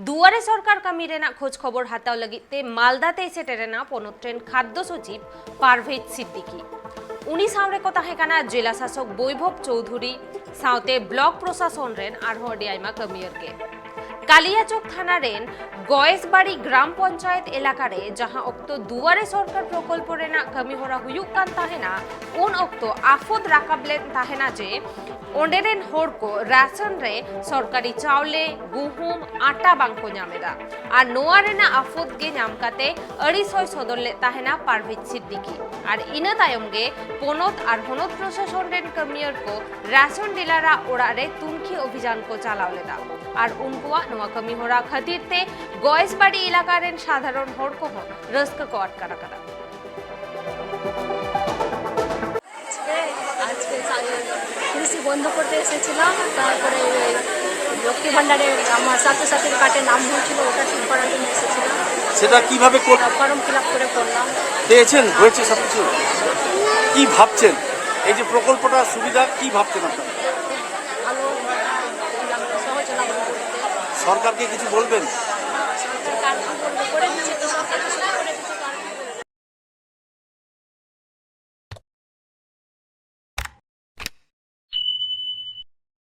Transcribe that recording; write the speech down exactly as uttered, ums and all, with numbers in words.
ᱫᱩᱣᱟᱨᱮ ᱥᱚᱨᱠᱟᱨ ᱠᱟᱹᱢᱤ ᱨᱮᱱᱟᱜ ᱠᱷᱳᱡᱽ ᱠᱷᱚᱵᱚᱨ ᱦᱟᱛᱟᱣ ᱞᱟᱹᱜᱤᱫ ᱛᱮ ᱢᱟᱞᱫᱟ ᱛᱮᱭ ᱥᱮᱴᱮᱨ ᱮᱱᱟ ᱯᱚᱱᱚᱛ ᱨᱮᱱ ᱠᱷᱟᱫᱽᱫᱚ ᱥᱚᱪᱤᱵᱽ ᱯᱟᱨᱵᱷᱮᱡᱽ ᱥᱤᱫᱫᱤᱠᱤ᱾ ᱩᱱᱤ ᱥᱟᱶ ᱨᱮᱠᱚ ᱛᱟᱦᱮᱸ ᱠᱟᱱᱟ ᱡᱮᱞᱟ ᱥᱟᱥᱚᱠ ᱵᱳᱭᱵᱷᱚᱵᱽ ᱪᱳᱣᱫᱷᱩᱨᱤ ᱥᱟᱶᱛᱮ ᱵᱞᱚᱠ ᱯᱨᱚᱥᱟᱥᱚᱱ ᱨᱮᱱ ᱟᱨᱦᱚᱸ ᱟᱹᱰᱤ ᱟᱭᱢᱟ ᱠᱟᱹᱢᱤᱭᱟᱹᱨ ᱜᱮ᱾ ᱠᱟᱞᱤᱭᱟᱪᱚᱠ ᱛᱷᱟᱱᱟ ᱨᱮᱱ ᱜᱚᱭᱮᱥᱵᱟᱲᱤ ᱜᱨᱟᱢ ᱯᱚᱧᱪᱟᱭᱮᱛ ᱮᱞᱟᱠᱟ ᱨᱮ ᱡᱟᱦᱟᱸ ᱚᱠᱛᱚ ᱫᱩᱣᱟᱨᱮ ᱥᱚᱨᱠᱟᱨ ᱯᱨᱚᱠᱚᱞᱯᱚ ᱨᱮᱱᱟᱜ ᱠᱟᱹᱢᱤ ᱦᱚᱨᱟ ᱦᱩᱭᱩᱜ ᱠᱟᱱ ᱛᱟᱦᱮᱱᱟ, ᱩᱱ ᱚᱠᱛᱚ ᱟᱯᱷᱚᱫ ᱨᱟᱠᱟᱵ ᱞᱮᱱ ᱛᱟᱦᱮᱱᱟ ᱡᱮ ᱚᱸᱰᱮ ᱨᱮᱱ ᱦᱚᱲ ᱠᱚ ᱨᱟᱥᱚᱱ ᱨᱮ ᱥᱚᱨᱠᱟᱨᱤ ᱪᱟᱣᱞᱮ, ᱜᱩᱦᱩᱢ, ᱟᱴᱟ ᱵᱟᱝ ᱠᱚ ᱧᱟᱢ ᱮᱫᱟ᱾ ᱟᱨ ᱱᱚᱣᱟ ᱨᱮᱱᱟᱜ ᱟᱯᱷᱚᱫ ᱜᱮ ᱧᱟᱢ ᱠᱟᱛᱮ ᱟᱹᱲᱤᱥ ᱦᱚᱭ ᱥᱚᱫᱚᱨ ᱞᱮᱫ ᱛᱟᱦᱮᱱᱟ ᱯᱟᱨᱵᱷᱮᱡᱽ ᱥᱤᱫᱫᱤᱠᱤ᱾ ᱟᱨ ᱤᱱᱟᱹ ᱛᱟᱭᱚᱢ ᱜᱮ ᱯᱚᱱᱚᱛ ᱟᱨ ᱦᱚᱱᱚᱛ ᱯᱨᱚᱥᱟᱥᱚᱱ ᱨᱮᱱ ᱠᱟᱹᱢᱤᱭᱟᱹᱨ ᱠᱚ ᱨᱟᱥᱚᱱ ᱰᱤᱞᱟᱨᱟᱜ ᱚᱲᱟᱜ ᱨᱮ ᱛᱩᱱᱠᱷᱤ ᱚᱵᱷᱤᱡᱟᱱ ᱠᱚ ᱪᱟᱞᱟᱣ ᱞᱮᱫᱟ᱾ ᱟᱨ ᱩᱱᱠᱩᱣᱟᱜ ᱱᱚᱣᱟ ᱠᱟᱹᱢᱤ ᱦᱚᱨᱟ ᱠᱷᱟᱹᱛᱤᱨ ᱛᱮ ᱜᱚᱭᱮᱥᱵᱟᱲᱤ ᱮᱞᱟᱠᱟ ᱨᱮᱱ ᱥᱟᱫᱷᱟᱨᱚᱱ ᱦᱚᱲ ᱠᱚᱦᱚᱸ ᱨᱟᱹᱥᱠᱟᱹ ᱠᱚ ᱟᱴᱠᱟᱨ ᱟᱠᱟᱫᱟ᱾ আজকে সা-, কৃষি বন্ধ করতে এসেছিলাম, তারপরে ওই লক্ষ্মী ভাণ্ডারে আমার ছাত্রছাত্রীর কার্ডে নাম ভুল ছিল, ওটা ঠিক করার জন্য এসেছিলাম। সেটা কিভাবে কর- ফর্ম ফিল আপ করে করলাম। পেয়েছেন? হয়েছে সব কিছু? কি ভাবছেন? এই যে প্রকল্পটা সুবিধা, কি ভাবছেন আপনারা? ভালো, সহজ লাগলো করতে। সরকারকে কিছু বলবেন? সরকার কার কি করবে, করে দিচ্ছে তো।